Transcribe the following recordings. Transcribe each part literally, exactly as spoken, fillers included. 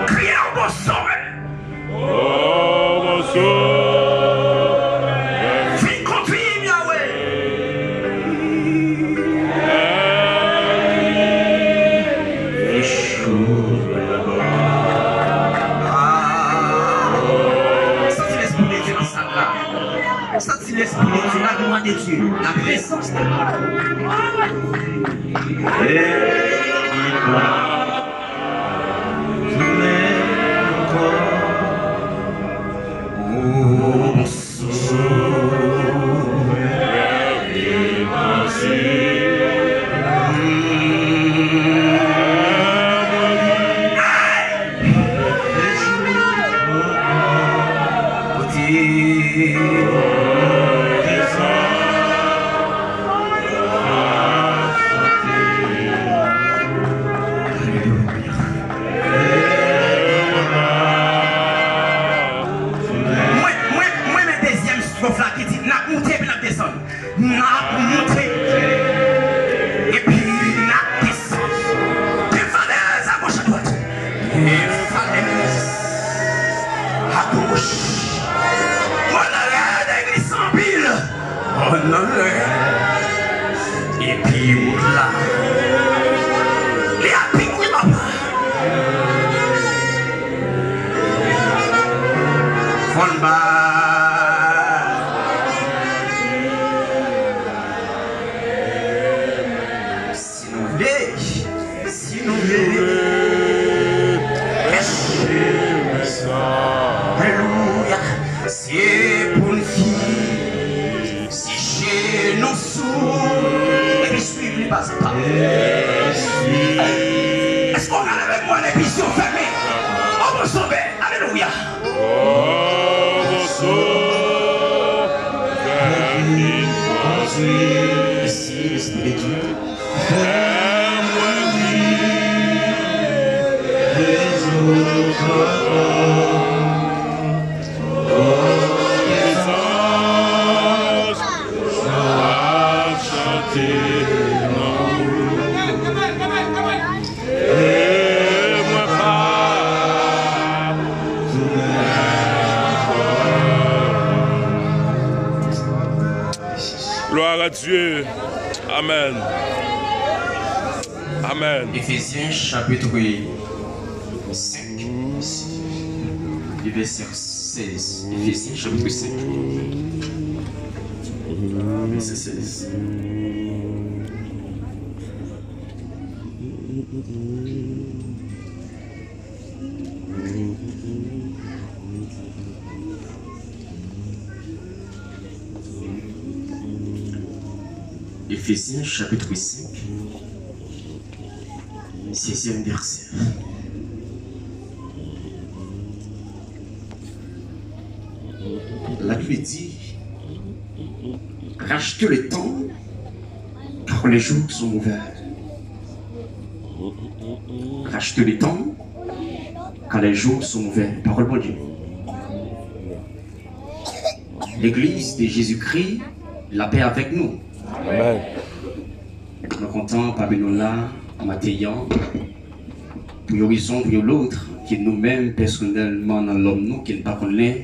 Kriye, o bon Sovè. Vin kondwi m, Yahweh. Ah. Santi Lespri de Dye nan sal la. Santi Lespri de Dye, la gloire de Dieu, la présence de Dieu. Tounen ankò. O Sovè, vin kondwi m. Mwen, mwen, mwen renmen dezyèm estwòf la ki di, n ap moute epi n ap desann. N ap moute epi n ap desann. Gen falèz agoch adwat. Gen falèz agoch. Mòn rèd e glise anpil. Mòn rèd. Epi wout la, li ap pi gwo, papa. Fò n ba. Si nou vle, si nou vle. Alelouya. Se pou n fize jenou sou epi swiv li pa a pa. Èske w ka leve men w epi zye w fèmen? O bon Sovè, alelouya. Mèsi, Lespri de Dye. Fè mwen viv, rezon papa. Gloire à Dieu. Amen. Amen. Éphésiens chapitre cinq, le verset seize. Éphésiens chapitre cinq, verset seize. Éphésiens chapitre cinq, seizième verset. La Bible dit, rachetez le temps, car les jours sont mauvais. Rachetez le temps, car les jours sont mauvais. Pawòl Bondye. Legliz de Jezikri, lapè avèk nou. Amen. Mwen kontan pami nou la maten an, pou yon rezon, pou yon lòt, ke nou menm pèsonèlman nan lòm nou, ke n pa konnen,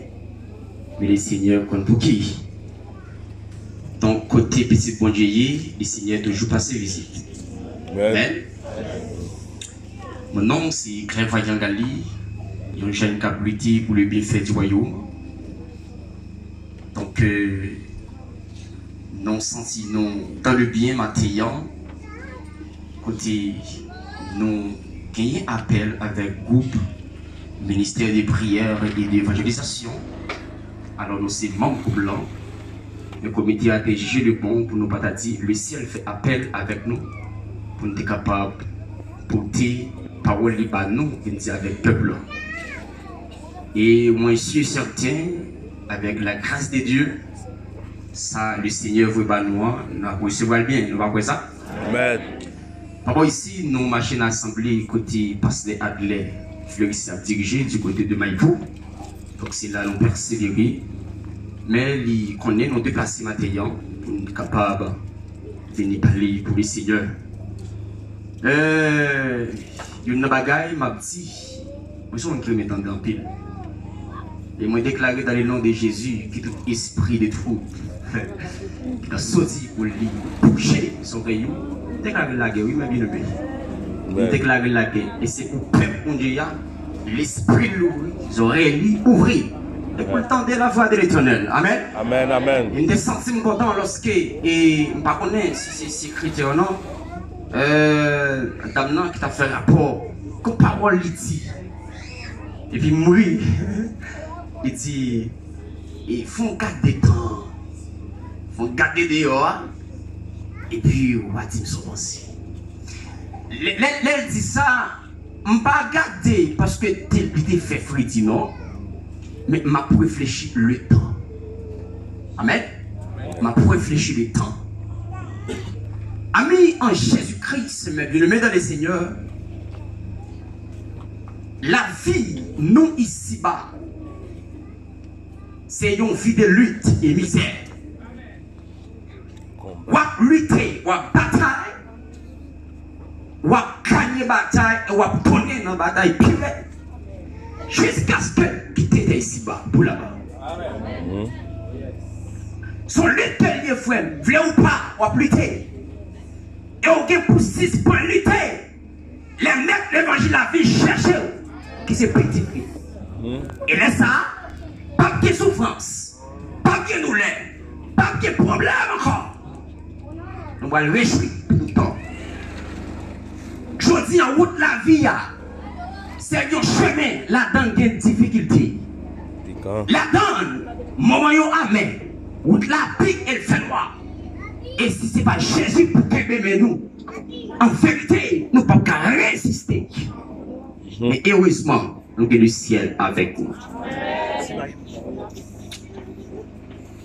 men Lesenyè konn pou ki. Donk, kote pitit Bondye ye, Lesenyè toujou pase vizit. Amen. Amen. Mon non se Clairvoyant Galy, yon jèn k ap lite pou le byenfè di wayòm. Donk, euh, nou santi nou dans le bien maten an, kote nou genyen apèl avèk gwoup Ministère de Prière et d'Évangélisation. Alò, nou se manm gwoup lan. Men komite a te jije li bon pou nou pa ta di, Lesyèl fè apèl avèk nou, pou nou te kapab pote pawòl li ba nou, vin di avèk pèp lan. E mwen si sèten, avèk la gras de Dye, sa Lesenyè voye ba nou an, n ap resevwa l byen. Nou pa kwè sa? Amen. Papa, isi, nou mache nan asanble kote pastè Adler Fleuristin ap dirije, di kote de Mayipou. Donk, se la nou pèsevere. Men li konnen nou deplase maten an pou n kapab vini pale pou Lesenyè. Eh, youn nan bagay m ap di, mwen se yon moun ki renmen tande anpil. E mwen deklare dans le nom de Jésus que tout esprit de trouble ki ta soti pou li bouje zòrèy ou, deklare lagè, wi, men byeneme. Mwen deklare lagè. E se pou pèp Bondye a, lespri l louvri, zòrèy li ouvri. E pou l tande la voix de l'Éternel. Amen. Amen, amen. E m te santi m kontan lòske, e m pa konnen si se sekretè an non, eh, dam nan ki ta fè rapò, kon pawòl li di. Epi m ri. Li di, e fè yon gade tan. Fè yon gade deyò a. Epi w a di m sa w panse. Lè, lè, lè l di sa, m pa gade paske te, li te fè fredi non. Men m ap reflechi le tan. Amen. M ap reflechi le tan. Ami an Jezi Kris, mes bien-aimés dans le Seigneur, lavi nou isiba se yon vi de lit e mizè. W ap lite, w ap batay, w ap ganye batay, e w ap tounen nan batay pi rèd, jiskaske w kite tè isiba pou laba. Se yon lit ke l ye, frè m. Vle ou pa, w ap lite. E w gen pou sispann lite. Lè mèt levanjil la vin chèche w, ki se pitit li. E lè sa a, p ap gen soufrans, p ap gen doulè, p ap gen pwoblèm ankò. Nou pral rejwi toutan. Jodi a, wout lavi a, se yon chemen, ladan l gen difikilte. Ladan l, moman yo amè, wout la pik e l fè nwa. E si se pa Jezi pou kenbe men nou, an verite, nou p ap ka reziste. Men erezman, nou gen lesyèl avèk nou.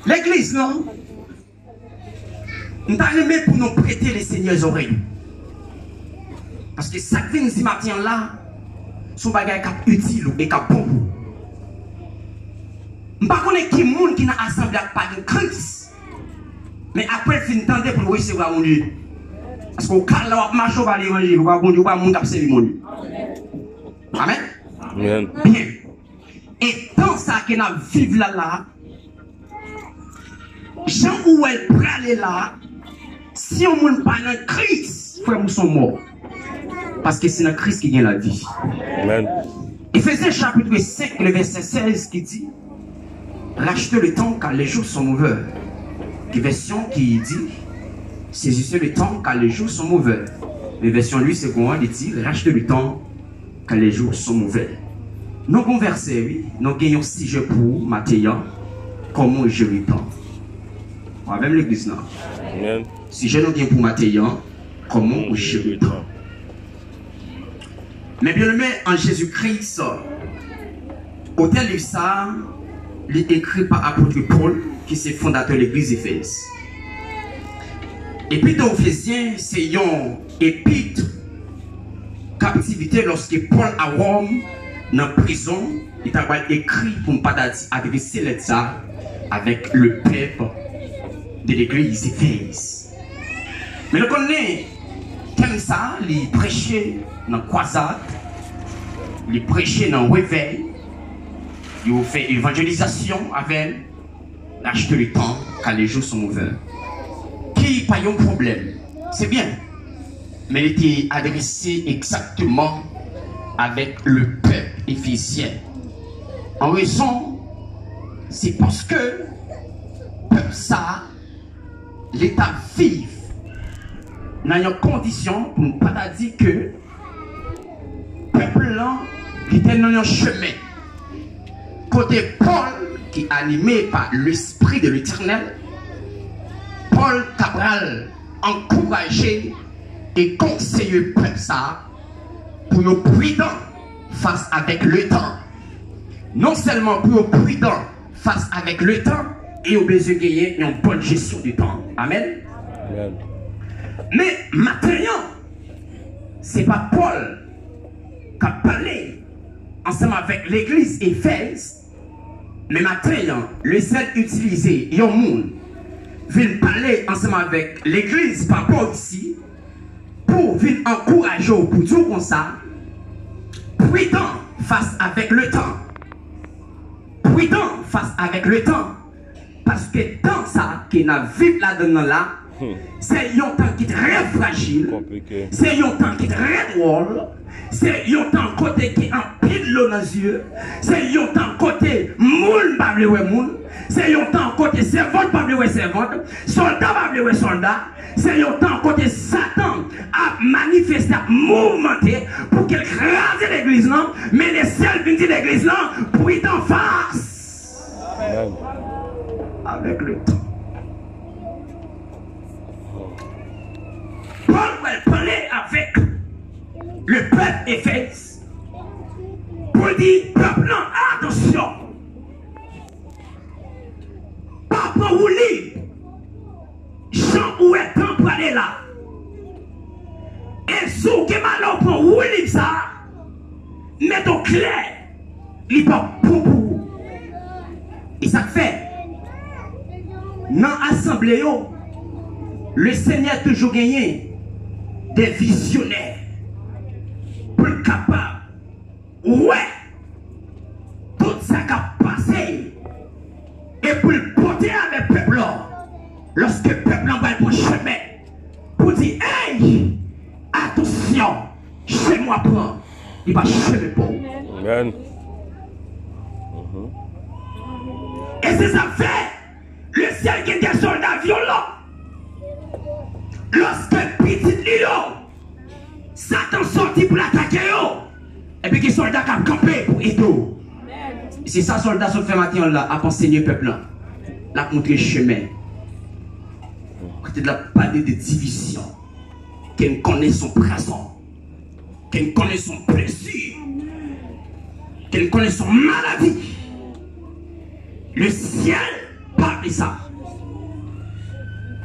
Legliz lan, m ta renmen pou nou prete Lesenyè zòrèy nou. Paske sa k vin di maten an la, se yon bagay k ap itil ou e k ap bon pou ou. M pa konnen ki moun ki nan asanble a k pa gen Kris. Men apre l fin tande pou l resevwa Bondye. Paske w ka la w ap mache, w pa levanjil, w pa Bondye, w pa moun k ap sèvi Bondye. Amen. Amen. Byen. E tan sa ke n ap viv la la, jan ou wè l prale la, si yon moun pa nan Kris, frè m, ou se yon mò. Paske se nan Kris ki gen lavi. Amen. Éphésiens chapitre cinq, le verset seize qui dit, Rachetez le temps car les jours sont mauvais. Gen vèsyon ki di, Saisissez le temps car les jours sont mauvais. Men vèsyon Louis Segond an, li di, Rachetez le temps car les jours sont mauvais. Nou gen yon vèsè, wi. Nou gen yon sijè pou maten an. Comment gérer le temps? Ou avè m, legliz lan? Amen. Sijè nou gen pou maten an, comment gérer le temps? Mes bien-aimés en Jésus-Christ, otè liv sa a, li ekri pa apot Pòl, ki se fondatè legliz Efèz. Epit o Efezyen se yon epit kaptivite lòske Pòl a Wòm nan prizon, li ta pral ekri pou m pa ta di adrese lèt sa avèk le pèp de legliz Efèz. Men nou konnen tèm sa a, li preche nan kwazad, li preche nan revèy, yo fè evanjelizasyon avè l. Racheter le temps car les jours sont mauvais. Ki pa yon pwoblèm. Se byen. Men li te adrese egzakteman avèk le pèp efezyen. An rezon, se paske pèp sa a, li t ap viv nan yon kondisyon, pou n pa ta di ke pèp lan, li te nan yon chemen kote Pòl, ki anime pa Lespri de Letènèl, Pòl ta pral ankouraje e konseye pèp sa a pou yo pridan fas avèk letan. Non sèlman pou yo pridan fas avèk letan, e yo bezwen genyen yon bòn jesyon de tan. Amèn. Amen. Men maten an, se pa Pòl k ap pale ansanm avèk legliz Efèz, Men maten an, Lesyèl itilize yon moun vin pale ansanm avèk legliz pa bò isi pou vin ankouraje w pou di w konsa, pridan fas avèk letan. Pridan fas avèk letan. Paske tan sa ke n ap viv ladan l la, se yon tan ki trè frajil, se yon tan ki trè dwòl, se yon tan kote gen anpil dlo nan zye, se yon tan kote moun pa vle wè moun, se yon tan kote sèvant pa vle wè sèvant, sòlda pa vle wè sòlda, se yon tan kote Satan ap manifeste, ap mouvmante pou ke l kraze legliz lan, men Lesyèl vin di legliz lan, pridan fas avèk letan. Pòl pral pale avèk lepèp Efèz pou l di pèp lan, atansyon, pa pran woulib jan ou wè tan prale la. E si w gen malè w pran woulib sa a, mete w klè, li p ap bon pou ou. E sa k fè, nan asanble yo, Lesenyè toujou genyen de vizyonè pou l kapab wè tout sa k ap pase e pou l pote avèk pèp la lòske pèp la pral pran chemen pou di, ey, atansyon, chemen w ap pran, li pa chemen pa w. Amèn. E se sa k fè, Lesyèl gen de sòlda vyolan. Lòske pitit li yo, Satan sòti pou l atake yo, epi gen sòlda k ap kanpe pou ede w. Se sa sòlda sot fè maten an la, ap ansenye pèp lan. L ap montre chemen. Kote l ap pale de divizyon. Ke n konnen se yon pwazon. Ke n konnen se yon blesi. Ke n konnen se yon maladi. Lesyèl pa vle sa.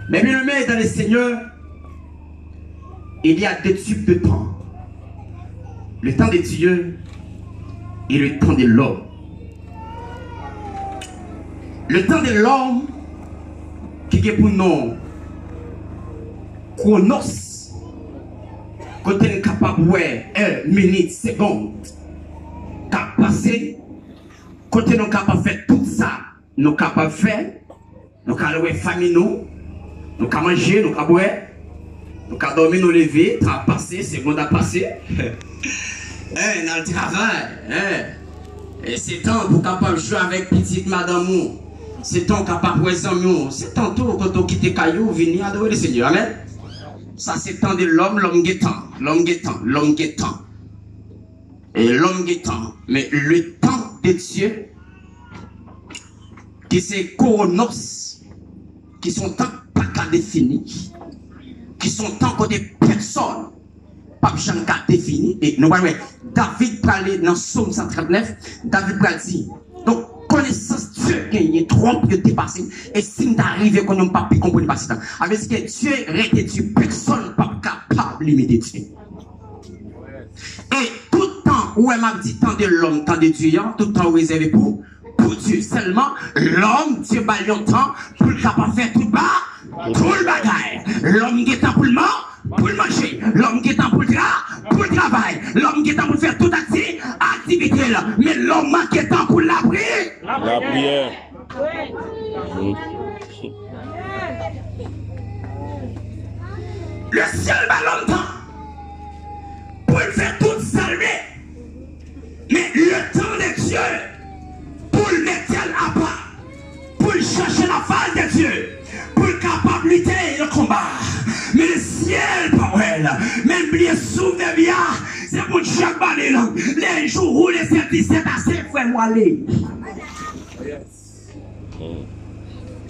Mes bien-aimés dans le Seigneur, il y a deux types de temps. Le temps de Dieu et le temps de l'homme. Le temps de l'homme ki gen pou non Chronos, kote n kapab wè è, minit, segond k ap pase, kote nou kapab fè tout sa nou kapab fè, nou ka al wè fanmi nou, nou ka manje, nou ka bwè, nou ka dòmi, nou leve, tan ap pase, segond ap pase. È, n al travay, è. E se tan pou w kapab jwe avèk pitit madanm ou. Se tan w kapab wè zanmi w. Se tan tou kote w kite kay ou, vini adore Lesenyè. Amèn. Sa se tan de lòm, lòm gen tan, lòm gen tan, lòm gen tan. E lòm gen tan. Men le temps de Dieu, ki se Chronos, ki se yon tan k pa ka defini, ki se yon tan kote pèsòn p ap janm ka defini. E nou pral wè, David prale nan Sòm san trannèf, David pral di, donk, konesans Dye genyen twòp, yo depase m, e si m ta rive konnen m p ap pi konprann pase tan. Sa vle di ke Dye rete Dye, pèsòn p ap kapab limite Dye. E tout tan ou wè m ap di tan de lòm, tan de Dye an, tout tan ou rezève pou, pou Dye. Sèlman, lòm, Dye ba l yon tan pou l kapab fè tout ba, tout bagay. Lòm gen tan pou l man, pou l manje. Lòm gen tan pou l tra, pou l travay. Lòm gen tan pou l fè tout akti, aktivite l. Men lòm manke tan pou l lapri. Lapriyè. Lesyèl ba lòm tan pou l fè tout sa l vle. Men le temps de Dieu, pou l mete l apa, pou l chache la face de Dieu, pou l kapab lite le konba. Men lesyèl pa wè l. Men bliye souf de vi a, se pou Dye k ba li l. Le jou ou le sèt disèt ase, frè m, w ale.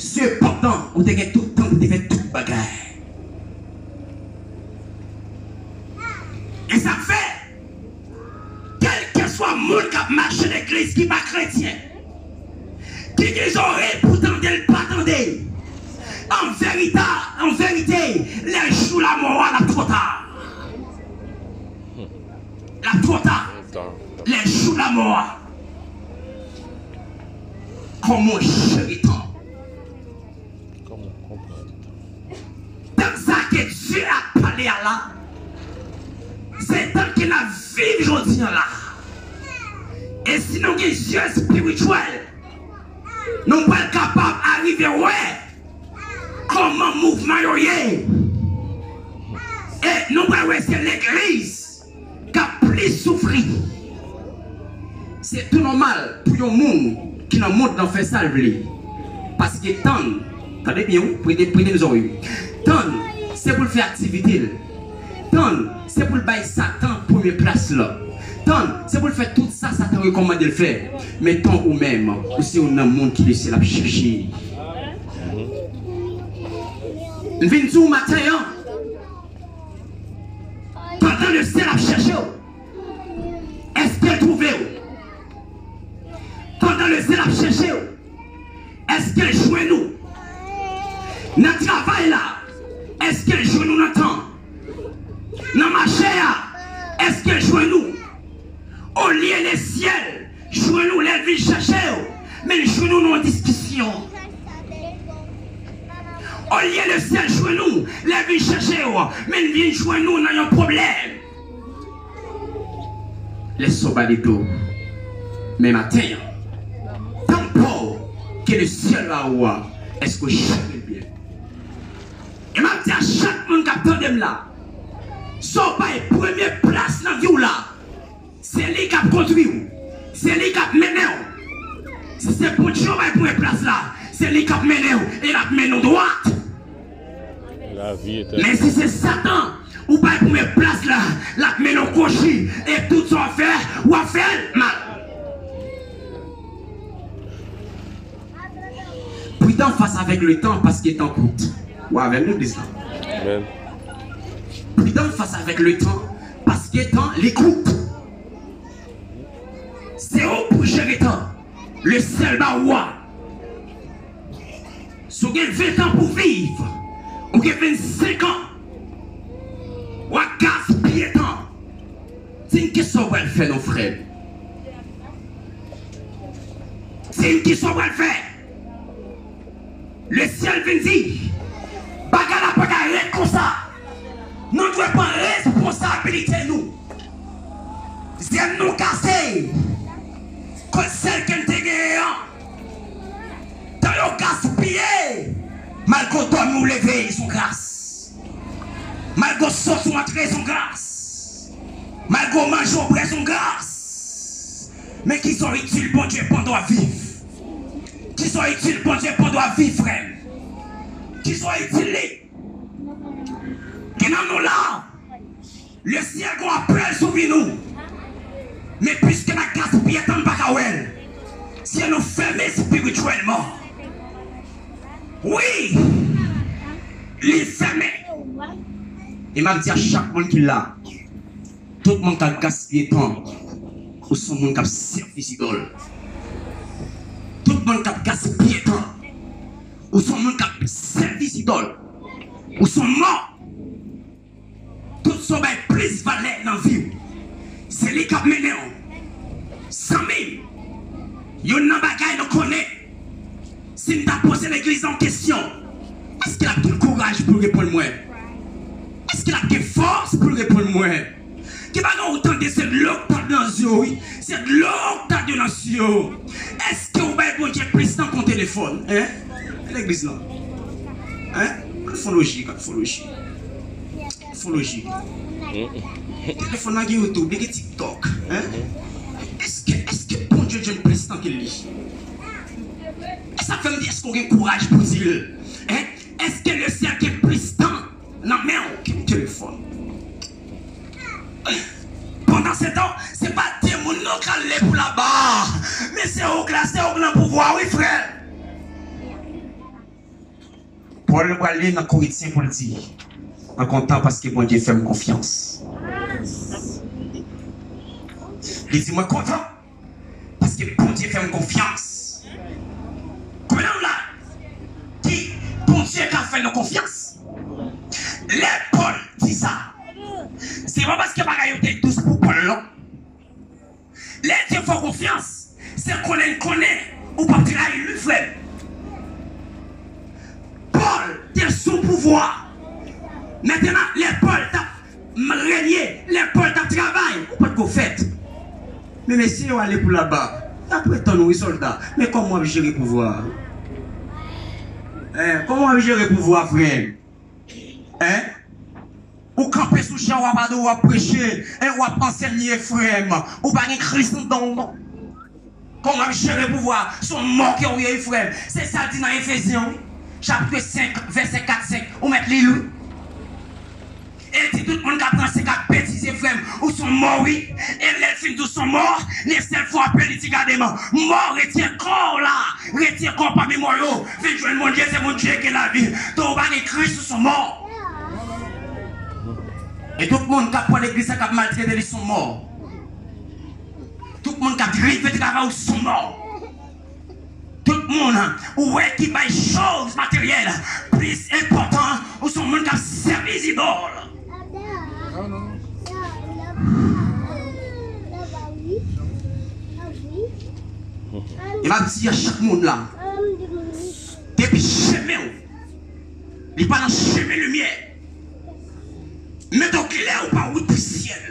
Sepandan, ou te gen tout tan pou te fè tout bagay. E sa k fè, kèlkeswa moun k ap mache legliz ki pa kretyen, ki gen zòrèy pou tande l pa tande, an verita, an verite, lè jou lamò a, l ap twò ta. L ap twò ta. Lè jou lamò a. Kòman w jere tan? Tan sa ke Dye ap pale a la, se tan ke n ap viv jodi a la. E si nou gen zye espirityèl, nou pral kapab arive wè kòman mouvman yo ye. E nou pral wè se legliz k ap plis soufri. Se tou nòmal pou yon moun ki nan mond lan fè sa l vle. Paske tan, tande byen wi, prete, prete m zòrèy wi. Tan, se pou l fè aktivite l. Tan, se pou l bay Satan premye plas la. Tan, se pou l fè tout sa Satan rekòmande l fè. Men tan ou menm, ou se youn nan moun ki Lesyèl ap chèche. M vin di w maten an, pandan Lesyèl ap chèche w, èske l twouve w? Pandan Lesyèl ap chèche w, èske l jwenn ou? Nan travay la, èske l jwenn ou nan tan? Nan mache a, èske l jwenn ou? Olye Lesyèl jwenn ou lè l vin chèche w, men l jwenn ou nan yon diskisyon. Olye Lesyèl jwenn ou lè l vin chèche w, men l vin jwenn ou nan yon pwoblèm. Lè sa w ba li do, men maten an, tan pa w ke Lesyèl ba ou a, èske w jere l byen? E m ap di a chak moun k ap tande m la, sa w bay premye plas nan vi w la, se li k ap kondui w, se li k ap mennen w. Si se Bondye w bay premye plas la, se li k ap mennen w e l ap mennen w dwat. Men si se Satan ou bay premye plas la, l ap mennen w kwochi e tout sa w ap fè, w ap fè l mal. Pridan fas avèk letan, paske tan kout. Ou avè m, legliz la? Amen. Pridan fas avèk letan, paske tan, li kout. Se ou pou jere tan. Lesyèl ba ou a. Si w gen ven tan pou viv, ou gen vennsenk an, w ap gaspiye tan. Di m kisa w pral fè non, frè m. Di m kisa w pral fè. Lesyèl vin di, bagay la pa ka ret konsa. Nou dwe pran responsabilite nou. Zen nou kase. Kot sèl ke n te genyen an, tan yo gaspiye. Malgre w dòmi, w leve, se yon gras. Malgre w soti, w antre, se yon gras. Malgre w manje, w bwè, se yon gras. Men kisa w itil Bondye pandan w ap viv? Kisa w itil Bondye pandan w ap viv, frè m? Kisa w itil li? Gen nan nou la, Lesyèl gon apèl sou vi nou. Men piske n ap gaspiye tan, n pa ka wè l. Sye nou fèmen espirityèlman. Wi, li fèmen. E m ap di a chak moun ki la, tout moun k ap gaspiye tan, ou se yon moun k ap sèvi zidòl. Tout moun k ap gaspiye tan, ou se yon moun k ap sèvi zidòl. Ou se yon mò. Tout sa w bay plis valè nan vi w, se li k ap mennen w. Zanmi m, youn nan bagay nou konnen, si m ta poze legliz la yon kesyon, èske l ap gen kouraj pou l reponn mwen? Èske l ap gen fòs pou l reponn mwen? Gen bagay ou tande, se dlo k t ap nan zye w, wi. Se dlo k t ap nan zye w. Èske w bay Bondye plis tan k yon telefòn? Hein? Legliz la. Hein? Al fon lojik, al fon lojik. Al fon lojik. Telefòn nan gen YouTube, li gen TikTok. Hein? Èske, èske Bondye jwenn plis tan ke li? E sa fè m di, èske w gen kouraj pou di l? Hein? Èske Lesyèl gen plis tan nan men w ke yon telefòn? Pandan se tan, se pa de moun non k al le pou laba. Men se ou k la, se ou k nan pouvwa, wi, frè. Pòl pral li nan Korentyen pou l di, mwen kontan paske Bondye fè m konfyans. Li di, mwen kontan paske Bondye fè m konfyans. Konbyen nan nou la ki Bondye ka fè nou konfyans? Lè Pòl di sa, se pa paske bagay yo te dous pou Pòl, non. Lè Dye fè w konfyans, se konnen l konnen Ou p ap trayi l wi, frè m. Pòl te sou pouvwa. Mentnan, lè Pòl t ap renye, lè Pòl t ap travay, ou potko fèt. Men mesye yo ale pou laba. Y ap ret tann ou wi, sòlda. Men kòman w ap jere pouvwa a? Hein, kòman w ap jere pouvwa, frè m? Hein? Ou kanpe sou chan, w ap adore, w ap preche, e w ap ansenye, frè m. Ou pa gen Kris anndan w, non. Kòman w ap jere pouvwa? Se yon mò ke w ye, wi, frè m. Se sa l di nan Efezyen, wi. Chapit senk, vèsè kat, senk. Ou mèt li l, wi. E l di tout moun k ap ranse, k ap betize, frè m, ou se yon mò, wi. E lè l fin di w se yon mò, nan sèl fwa apre li di, gade m, mò, retire kò w la, retire kò w pami mò yo, vin jwenn Bondye, se Bondye ki gen lavi. Donk, ou pa gen Kris, ou se yon mò. E tout moun k ap pran legliz la, k ap maltrete li, se yon mò. Tout moun k ap rive travay ou se yon mò. Tout moun ou wè ki bay choz materyèl plis enpòtan, ou se yon moun k ap sèvi zidòl. E m ap di a chak moun la, depi chemen w, li pa nan chemen limyè, mete w klè ou pa wout pou syèl.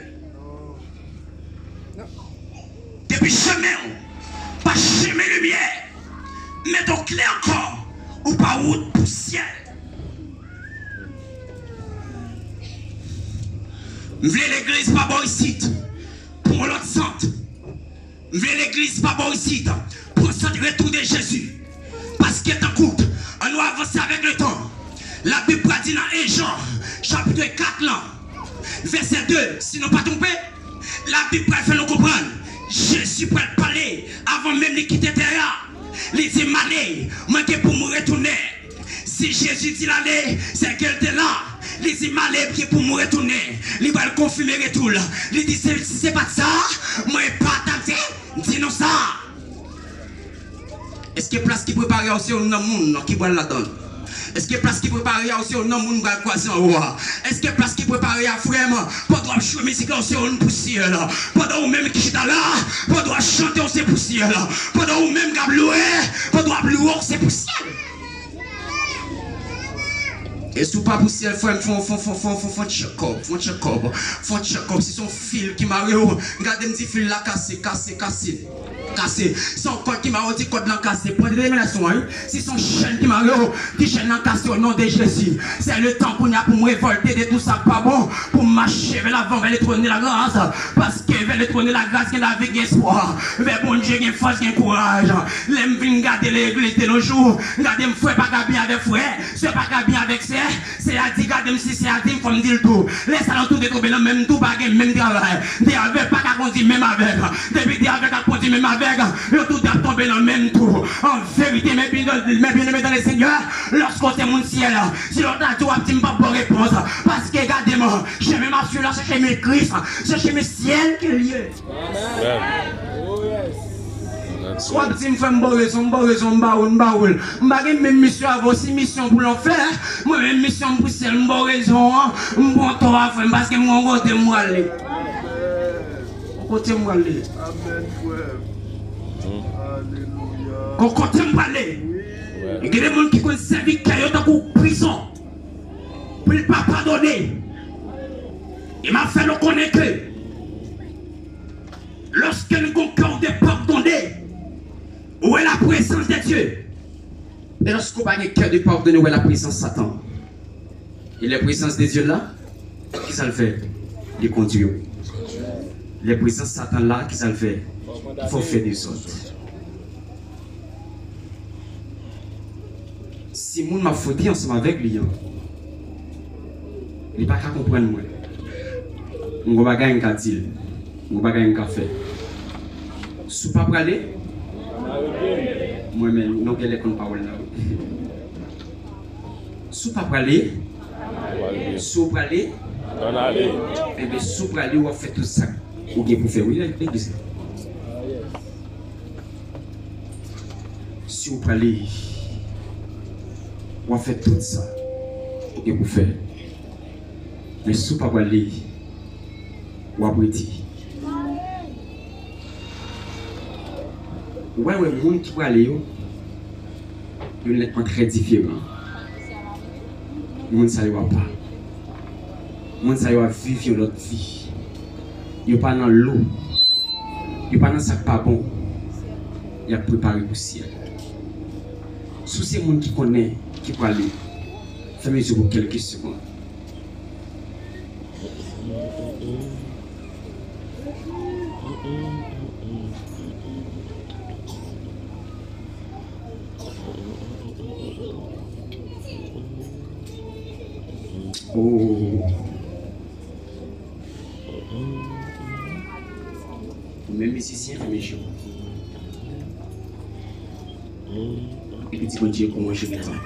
Depi chemen w pa chemen limyè, mete w klè ankò, ou pa wout pou syèl. M vle legliz pa bò isit pou yon lòt sant. M vle legliz pa bò isit pran sant retou de Jezi. Paske tankou, ann nou avanse avèk letan. Labib pral di nan en Jan, chapit kat lan, vèsè de, si nou pa twonpe, Labib pral fè nou konprann, Jezi pral pale avan menm li kite tè a. Li di, m ale, mwen gen pou m retounen. Si Jezi di l ale, se ke l te la. Li di, m ale, m gen pou m retounen. Li pral konfime retou l. Li di, se, si se pa t sa, mwen pa t ap di, di nou sa. Èske plas ki prepare a w se youn nan moun ki pral ladan l? Èske plas ki prepare a w se youn nan moun pral kwaze anwo a? Èske plas ki prepare a, frè m, pandan w ap jwe mizik la, w se youn pou syèl? Pandan ou menm ki chita la, pandan w ap chante, w se pou syèl? Pandan ou menm k ap lwe, pandan w ap lwe, w se pou syèl? E si w pa pou syèl, frè m, fon, fon, fon, fon, fon, fon tchèkòp, fon tchèkòp, fon tchèkòp. Si se yon fil ki mare w, gade m, di fil la kase, kase, kase. Kase. Si se yon kòd ki mare w, di kòd lan kase. Pran detèminasyon an, wi. Si se yon chèn ki mare w, di chèn lan kase o non de Jezi. Se letan kounye a pou m revòlte de tou sa k pa bon, pou m mache vè lavan, vè le trône de la grâce. Paske vè le trône de la grâce gen lavi, gen espwa. Vè Bondye gen fòs, gen kouraj. Lè m vin gade legliz de nos jours, gade m frè pa ka byen avèk frè, sè pa ka byen avèk sè. Sè a di gade m, si sè a di m, fò m di l tou. Lè sa yo tou te tonbe nan menm twou, pa gen menm travay. De avèg pa ka kondi menm avèg. Depi de avèg ap kondi menm avèg, yo tou ap tonbe nan menm twou. An verite, mes bien, mes bien-aimés dans le Seigneur, lòske w se moun syèl, si lòt la di w ap di m p ap ba w repons. Paske gade m, chemen m ap swiv la, se chemen Kris, se chemen syèl ke l ye. Amen. Oh, yes. W ap di m, frè m, ba w rezon, m ba w rezon, m ba ou l, m ba ou l. M pa gen menm misyon avè w. Si misyon pou lanfè, mwen menm misyon m pou syèl, m ba w rezon an. M pran tò a, frè m, paske m gon kote m prale. Gon kote m prale. Amen, frè. Alelouya. Gon kote m prale. Wi. E gen de moun ki konn sèvi kè yo tankou prizon pou l pa padone. E m ap fè nou konnen ke lòske nou gon kè de padone, ou wè la prezans de Dye. E lòske ou pa gen kè de padone, ou wè la prezans Satan. E lè prezans de Dye la, kisa l fè? Li kondui w. Lè prezans Satan la, kisa l fè? Fè w fè dezòd. Si moun m ap fwote ansanm avèk li an, li pa ka konprann mwen, m gon bagay m ka di l, m gon bagay m ka fè. Si w pa prale, mwen menm, nou genlè konn pawòl la, wi. Si w pa prale, si w prale, ann ale. Enben, si w prale, w ap fè tout sa ou gen pou fè, wi, legliz la. Si w prale, w ap fè tout sa ou gen pou fè. Men si w pa prale, w ap rete. Ou wè, wè moun ki prale yo, yo nètman trè diferan. Moun sa yo apa. Moun sa yo ap viv yon lòt vi. Yo pa nan lo. Yo pa nan sa k pa bon. Y ap prepare pou syèl. Si w se moun ki konnen ki prale, fèmen je w pou kèlke segonn. Oh. Ou menm mizisyen, fèmen je w. Epi di Bondye kòman w jere tan.